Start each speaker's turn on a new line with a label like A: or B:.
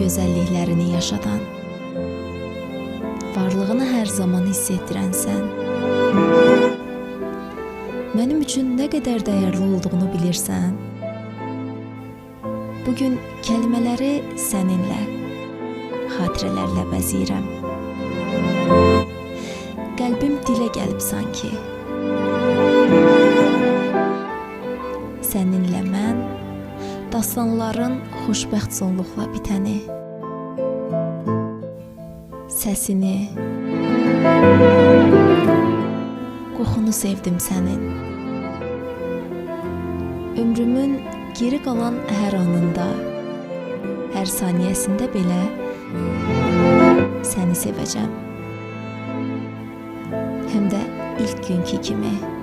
A: gözəlliklərini yaşadan, varlığını hər zaman hiss etdirən sən. Mənim üçün nə qədər dəyərli olduğunu bilirsən. Bu gün kəlmələri səninlə, xatirələrlə bəzəyirəm. Qəlbim dilə gəlib sanki. Səninlə mən dastanların xoşbəxt sonluqla bitəni, səsini, qoxunu sevdim sənin. Ömrümün geri qalan hər anında, hər saniyəsində belə səni sevəcəm. Həm də ilk günkü kimi.